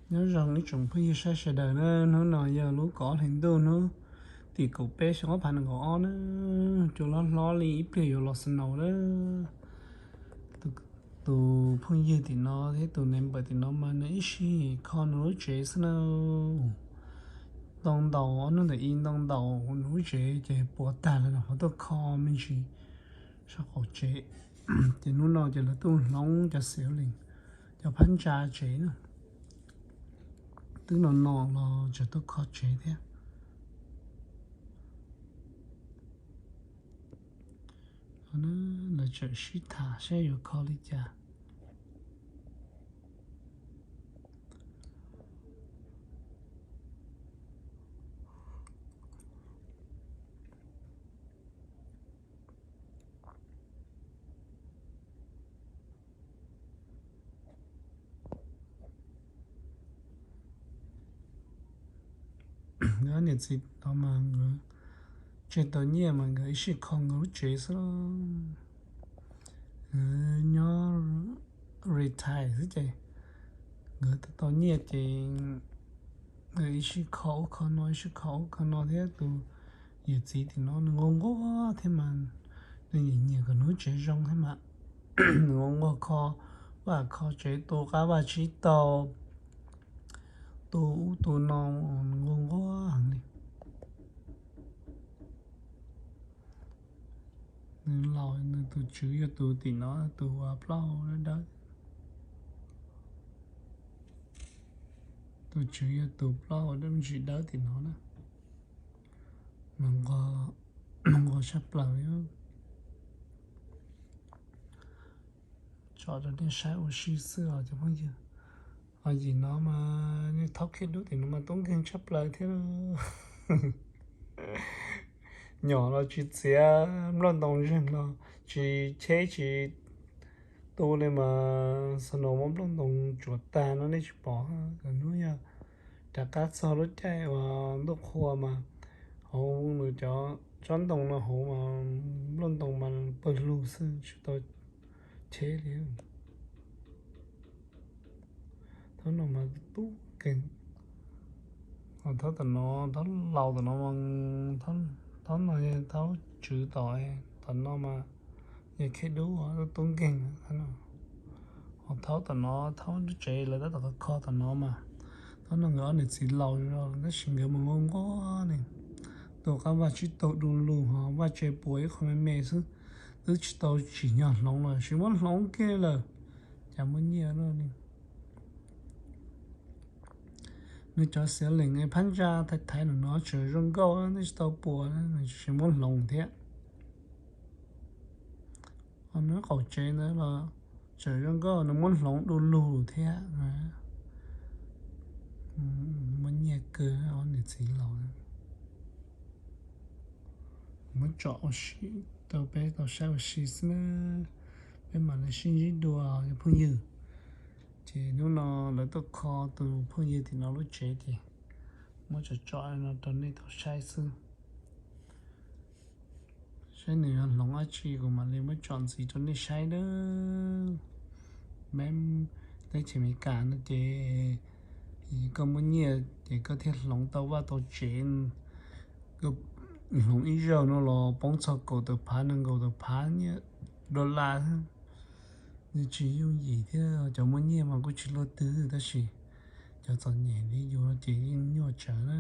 Nyob zoo ib tsoom phooj ywg saib sawv daws na, hnub no yog lub kaum ob hlis ntuj hnub tim kaum peb xyoo ob phav nees nkaum ob na, cua hlob hlob li ib pliag yuav los snow na. Tus phooj ywg tim no thiab tus neighbor tim no mas nws ib sij kho nws lub tsev xwb na. Ntoo ntaus ob hnub ntawm i ntoo ntaus nws lub tsev ces puas tag lawm no, ho tuaj kho me ntsis saum qaum tsev. Ces hnub no ces lawv tuaj hloov cov ceiling, cov phab ntsa tsev na. Twb no no los tseem tuaj kho tsev thiab. Lawv tseem sib tham saib yuav kho li cas. Nkawd niam txiv no mas nkawd tseg tau nyiaj mas nkawd ib sij kho nkawd lub tsev xwb. Nkawd nyob retire xwb ces nkawd tau tau nyiaj ces nkawd ib sij kho ub kho no, ib sij kho ub kho no thiab. Tus yawm txiv tim no nws nquag nquag thiab mas nws nyiam nyiam kom nws lub tsev zoo thiab mas nws nquag nquag kho vaj kho tsev, tu qab vaj tsib taug, tu ub tu no, nws nquag nquag heev li. Nws laus, nws tus tswv yog tus tim no, tus uas plaub hau dawb dawb. Tus tswv yog tus plaub hau dawb, ntsis dawb tim no na. Nquag, nquag tshaj plaws li. Tso rau nej saib ua si xwb os cov phooj ywg. Ho yim no mas nej thaub khib dub tim no mas tub nkeeg tshaj plaws thiab. Nyom los tsis txiav, nplooj ntoo zeeg los tsis cheb tsis tu li mas snow muab nplooj ntoo tsuav tag no nej tsis pom. Hnub yog rov qab txog lub caij uas ntuj qhua mas hauv nws cov tsob ntoo no hauv mas nplooj ntoo mas pawg lug xwb tsis tau cheb li. Thaub no mas tub nkeeg. Thaub tom no, thaub laus tom no, thaub no yog thaub tswv tom, tom no mas yog khib dub, tub nkeeg. Ho thaub tom no, thaub lub tsev lawv tab tom kho tom no mas, thaub no nkawd ob niam txiv laus zog tab sis nkawd mus nquag nquag ne, tu qab vaj tsib taug du lug ho vaj tse puas ib qho me me xwb, twb tsis tau tsim nyog hloov los sis muab hloov kiag lawm, cas muaj nyiaj li. Nws cov ceiling phab ntsa thaiv thaiv no tseem zoo nkauj, twb tsis tau puas, nws tsis muab hloov thiab. Ho nws qaum tsev ntawd los tseem zoo nkauj, nws muab hloov du lug thiab. Muaj nyiaj kawg ob niam txiv laus. Muab tsom ua si rau peb tau saib ua si xwb na, peb mam li sib ntsib dua cov phooj ywg. Ces hnub no lawv tuaj kho tus phooj ywg tim no lub tsev ces muab tsom tsom no rau nej tau saib xwb. Saib nws yuav hloov dab tsi kuv mam li muab tsom ntxiv rau nej saib nawb. Peb teb chaws Amelikas no ces koj muaj nyiaj ces koj thiaj hloov tau vaj tau tsev. Koj hloov ib zaug no los poob txog kaum tawm phav nees nkaum tawm phav nyiaj dollar. Nws tsis yooj yim thiab, cov muaj nyiaj mas kuj tsis luaj twg tab sis cov txom nyem li yus no ces yeej nyuaj tsawv na.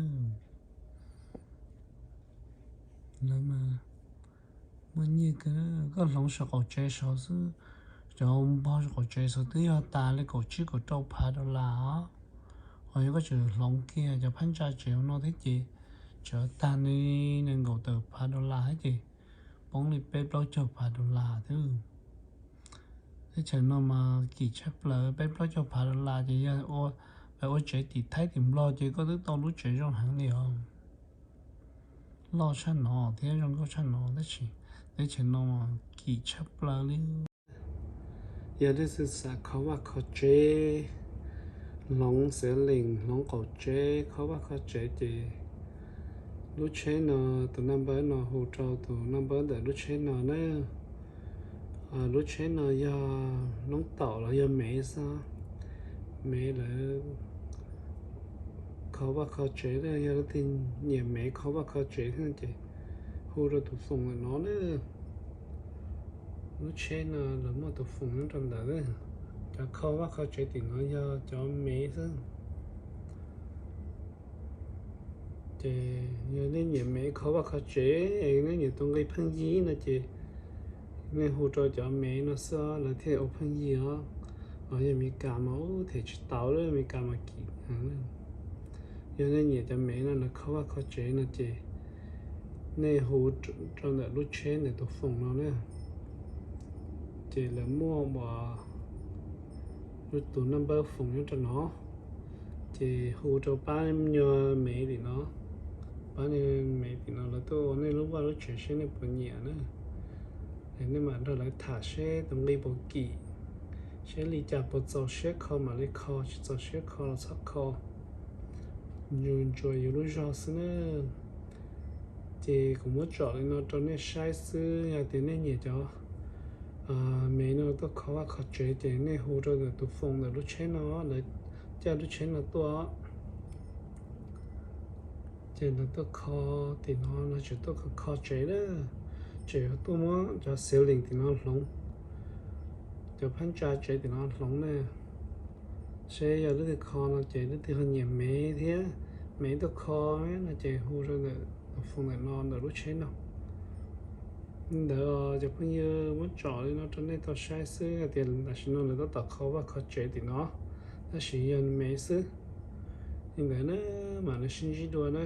Lawv mas muaj nyiaj kawg, koj hloov saum qaum tsev saud xwb, cov npog saum qaum tsev saud twb yog tas li kaum tsib kaum rau phav dollar os. Ho yog koj tseem hloov kiag cov phab ntsa tsev hauv no thiab ces tseem tag li nees nkaum tawm phav dollar thiab ces poob li peb plaub caug phav dollar thiab. Teb chaws no mas kim tshaj plaws, peb plaub caug phav dollar ces yog ua tsev tim Thaib tim Nplog ces koj twb tau lub tsev zoo heev li os. Loj tshaj no thiab zoo nkauj tshaj no tab sis teb chaws no mas kim tshaj plaws li. Yog leej twg xav kho vaj kho tsev, hloov ceiling, hloov qaum tsev, kho vaj kho tsev ces lub tsheb no, tus number no hu rau tus number ntawm lub tsheb no na. Lub tsheb no yog noob taum los yog mev xwb, mev lawv kho vaj kho tsev na, yog leej twg nyiam mev kho vaj kho tsev thiab ces hu rau tus foom ntawm no na. Lub tsheb no lawv muaj tus foom nyob rau ntawd. Cov kho vaj kho tsev tim no yog cov mev xwb. Ces yog nej nyiam mev kho vaj kho tsev, nej nyiam tus nqi pheej yig no ces nej hu rau cov mev no xwb lawv thiaj ua pheej yig os. Ho yog Meskas mas ub them tsis tau lawm, Meskas mas kim heev. Yog nej nyiam cov mev no lawv kho vaj kho tsev no ces nej hu rau ntawm lub tsheb ntawm tus foom no na. Ces lawv muaj ua lub tus naj npawb foom nyob rau no, ces hu rau pab nyuag mev tim no. Pab nyuag mev tim no lawv tuaj ua nej lub vaj lub tsev seb nej puas nyiam na. Es nej mam nrog lawv tham seb tus nqi puas kim, seb li cas puas txaus siab kho mam li kho, tsis txaus siab kho los txhob kho. Yus ntsuas yus lub zog xwb na. Ces kuv muab tsom li no rau nej saib xwb, yog tias nej nyiam cov mev no tuaj kho vaj kho tsev ces nej hu rau ntawm tus foom ntawm lub tsheb no, lawv caij lub tsheb no tuaj. Ces lawv tuaj kho tim no, lawv tseem tuaj kho kho tsev na. Tseem yuav tuaj muab cov ceiling tim no hloov, cov phab ntsa tsev tim no hloov na. Seb yog leej twg kho no ces leej twg ho nyiam mev thiab, mev tuaj kho no ces hu rau ntawm tus foom ntawm no ntawm lub tsheb no. Li ntawd cov phooj ywg, muab tsom li no rau nej tau saib xwb, hais tias tam sim no lawv tab tom kho vaj kho tsev tim no, tab sis yog mev xwb. Li ntawd na, mam li sib ntsib dua na.